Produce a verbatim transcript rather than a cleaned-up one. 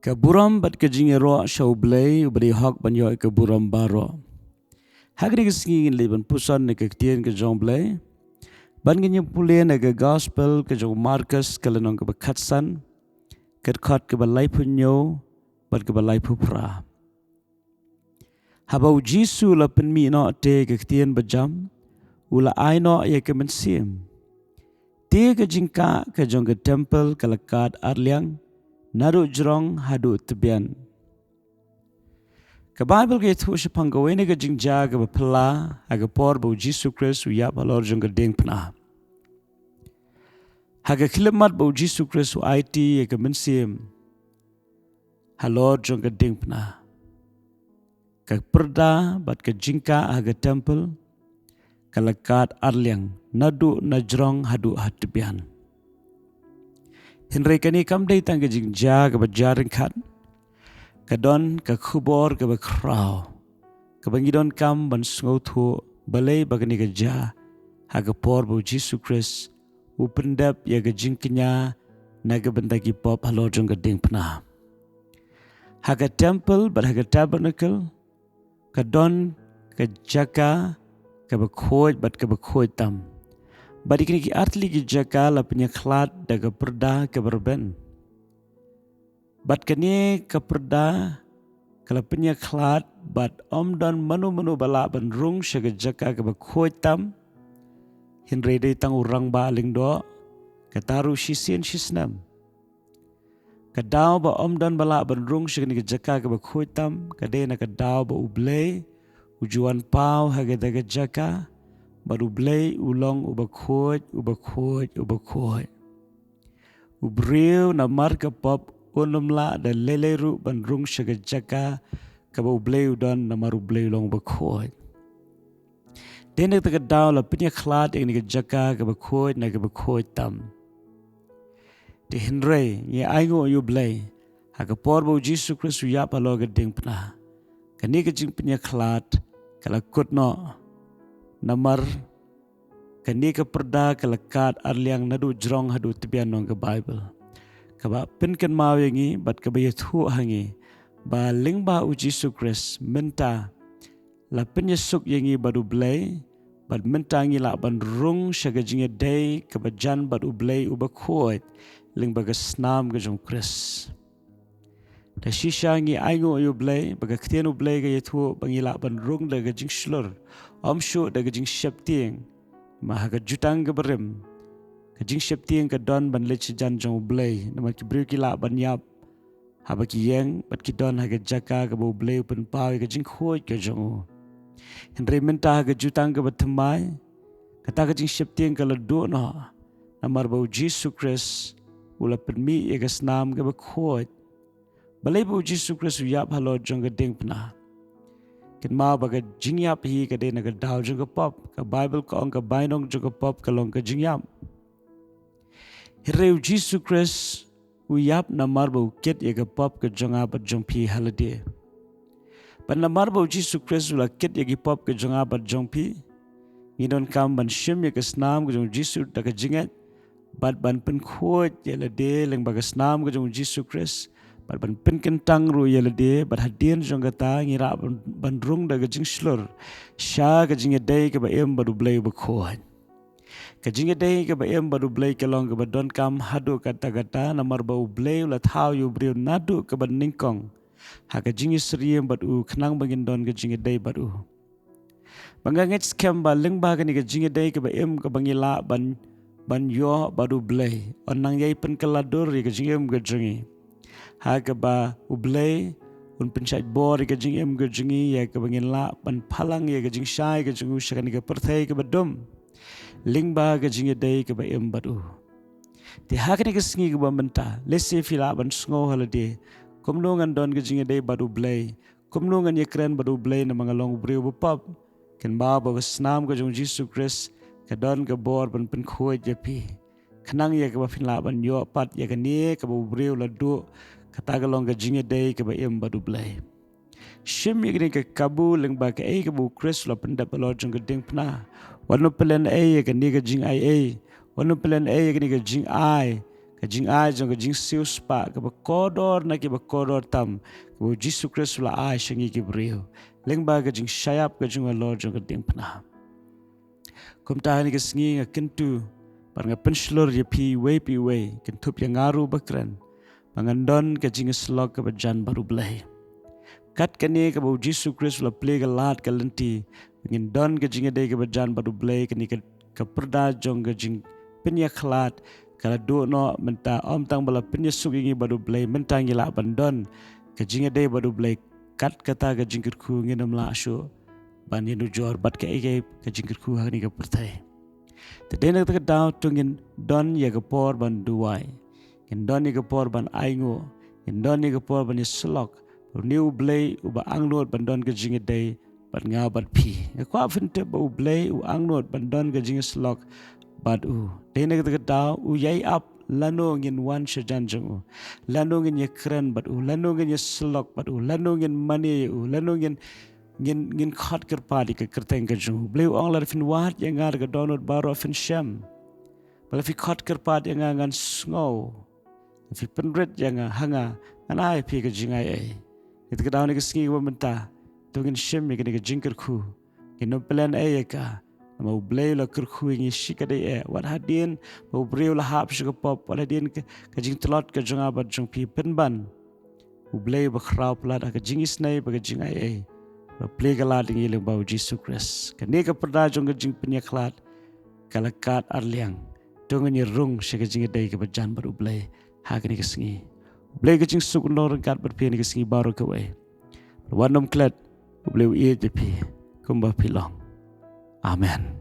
Ka burom bad ka jingïaroh sha U Blei uba dei hok ban ïoh ïa ka burom baroh. Ha kane ka sngi ngin leit ban puson na ka ktien ka jong U Blei. Ban ngin ïa pule na ka gospel ka jong u Markus ka lynnong kaba khatsan, ka dkhot kaba laiphew hynñiew bad kaba laiphew phra. Haba U Jisu u la pynmih noh te ka ktien bajam, u la ai noh ïa ka mynsiem. Te ka jingkah ka jong ka templ ka la kad arliang, naduh jrong haduh tbian. Ka Baibl ka ïathuh shaphang kawei na ka jingjia kaba phylla ha ka por ba U Jisu Khrist u ïap halor jong ka diengphna. Ha ka khyllipmat ba U Jisu Khrist u aiti ïa ka mynsiem halor jong ka diengphna, ka pyrda bad ka jingkah ha ka templ ka la kad arliang, naduh na jrong haduh ha tbian. Hynrei kane kam dei tang ka jingjia kaba jia ryngkat, ka don ka khubor kaba khraw kaba ngi donkam ban sngewthuh, balei ba kane ka jia ha ka por ba U Jisu Khrist u pyndep ïa ka jingkñia na ka bynta ki pop halor jong ka diengphna. Ha ka templ bad ha ka tabernacle ka don ka jaka kaba khuid bad kaba khuid tam. Bad ïa kine ki artylli ki jaka la pynïakhlad da ka pyrda kaba rben. Bad kane ka pyrda ka la pynïakhlad bad ym don mano mano ba lah ban rung sha ka jaka kaba khuid tam. Hynrei dei tang u rangbah lyngdoh, kata ruh shisien shisnem. Ka daw ba ym don ba lah ban rung sha kane ka jaka kaba khuid tam ka dei na ka daw ba U Blei u ju wan paw ha kata ka jaka, bad U Blei u long uba khuid, uba khuid, uba khuid. U briew namar ka pop un ym lah da lei lei ruh ban rung sha ka jaka kaba U Blei u don, namar U Blei u long uba khuid. Dei na kata ka daw la pynïakhlad ïa kane ka jaka kaba khuid na kaba khuid tam. Te hynrei ngi ainguh ïa U Blei, ha ka por ba U Jisu Khrist u ïap halor ka diengphna, kane ka jingpynïakhlad ka la kut noh. Namar kane ka pyrda ka la kad arliang naduh jrong haduh tbian, ong ka Baibl. Kaba pynkynmaw ïa ngi bad kaba ïathuh ha ngi ba lyngba U Jisu Khrist mynta la pynïasuk ïa ngi bad U Blei, bad mynta ngi lah ban rung sha ka jingïadei kaba jan bad U Blei uba khuid lyngba ka snam ka jong U Khrist. Da shisha ngi ainguh ïa U Blei ba ka ktien U Blei ka ïathuh ba ngi lah ban rung da ka jingshlur, ym shuh da ka jingsheptieng. Ma ha ka jutang kaba rim, ka jingsheptieng ka don ban leit sha jan jong U Blei, namar ki briew ki lah ban ïap haba ki ïeng bad ki don ha ka jaka kaba U Blei u pynpaw ïa ka jingkhuid ka jong u. Hynrei mynta ha ka jutang kaba thymmai, kata ka jingsheptieng ka la duh noh, namar ba U Jisu Khrist u la pynmih ïa ka snam kaba khuid. Balei ba U Jisu Khrist u ïap halor jong ka diengphna? Kynmaw ba ka jingïap hi ka dei na ka daw jong ka pop. Ka Baibl ka ong ka bainong jong ka pop ka long ka jingïap. Hynrei U Jisu Khrist u ïap namar ba u kit ïa ka pop ka jong nga bad jong phi ha lade. Bad namar ba U Jisu Khrist u la kit ïa ki pop ka jong nga bad jong phi, ngi donkam ban shim ïa ka snam ka jong U Jisu da ka jingngeit, bad ban pynkhuid ïa lade lyngba ka snam ka jong U Jisu Khrist, bad ban pynkyntang ruh ïa lade, bad hadien jong kata ngi lah ban, ban rung da ka jingshlur sha ka jingïadei kaba im bad U Blei uba khuid. Ka jingïadei kaba im bad U Blei ka long kaba donkam haduh katta katta, namar ba U Blei u la thaw ïa u briew naduh kaba nyngkong ha ka jingïasyriem bad u, khnang ba ngin don ka jingïadei bad u. Ba nga ngeit skhem ba lyngba kane ka jingïadei kaba im kaba ngi lah ban, ban ïoh bad U Blei, un nang ïai pynkylla dur ïa ka jingim ka jong ngi. Ha kaba U Blei un pynshait bor ïa ka jingim ka jong ngi, ïa kaba ngin lah ban phalang ïa ka jingshai ka jong u sha kane ka pyrthei kaba dum, lyngba ka jingïadei kaba im bad u. Te ha kane ka sngi kaba mynta, lehse phi lah ban sngew ha lade, kumno ngan don ka jingïadei bad U Blei, kumno ngan ïakren bad U Blei namar nga long u briew ba pop. Kynmaw ba ka snam ka jong U Jisu Khrist ka don ka bor ban pynkhuid ïa phi, khnang ïa kaba phin lah ban ïoh pat ïa kane kaba u briew u la duh, kata ka long ka jingïadei kaba im bad U Blei. Shim ïa kane ka kabu lyngba kaei kaba U Khrist u la pyndep halor jong ka diengphna. Wat nang pynlehnohei ïa kane ka jingai ei, wat nang pynlehnohei ïa kane ka jingai, ka jingai jong ka jingsiewspah kaba kordor na kiba kordor tam, kaba u Jisu Khrist u la ai sha ngi ki briew lyngba ka jingshah ïap ka jingwalor jong ka diengphna. Kumta ha kane ka sngi nga kyntu bad nga pynshlur ïa phi iwei pa iwei, kynthup ïa nga ruh ba kren, ba ngan don ka jingïasyllok kaba jan bad U Blei. Kat kane kaba u Jisu Khrist u la plie ka lad ka lynti ba ngin don ka jingïadei kaba jan bad U Blei, kane ka, ka pyrda jong ka jingpynïakhlad ka la duh noh mynta. Ym tang ba la pynïasuk ïa ngi bad U Blei, mynta ngi lah ban don ka jingïadei bad U Blei. Kat kata ka jingkyrkhu ngin ym lah shuh ban ïanujor bad kaei kaei ka jingkyrkhu ha kane ka pyrthei. Te dei na kata ka daw to ngin don ïa ka por ban duwai, ngin don ïa ka por ban ainguh, ngin don ïa ka por ban ïasyllok. Une U Blei uba angnud ban don ka jingïadei bad nga bad phi. Nga kwah phin tip ba U Blei u angnud ban don ka jingïasyllok bad u. Dei na kata ka daw u ïai ap lano ngin wan shajan jong u, lano ngin ïakren bad u, lano ngin ïasyllok bad u, lano ngin mane ïa u, lano ngin, ngin, ngin khot kyrpad ïa ka kyrteng ka jong u. U Blei u ong, lada phin wad ïa nga da ka dohnud baroh phin shem. Ba lada phi khot kyrpad ïa nga ngan sngew. Lada phi pynrit ïa nga, ha nga, ngan ai ïa phi ka jingaiei. Ïa kata ka daw ha kane ka sngi kaba mynta to ngin shim ïa kane ka jingkyrkhu. Ngin ym plan ei ïa ka. Namar U Blei u la kyrkhu ïa ngi shikatdei eh. Wat hadien ba u briew u la hap sha ka pop, wat hadien ka, ka jingtlot ka jong nga bad jong phi, pynban U Blei uba khraw palat ha ka jingisynei bad ka jingaiei u la plie ka lad ïa ngi lyngba u Jisu Khrist. Kane ka pyrda jong ka jingpynïakhlad ka la kat arliang. To ngin ïarung sha ka jingïadei kaba jan bad U Blei ha kane ka sngi. U Blei ka jingsuk un long ryngkat bad phi ha kane ka sngi baroh kawei. Wat nym klet, U Blei u ïeit ïa phi kumba phi long. Amen.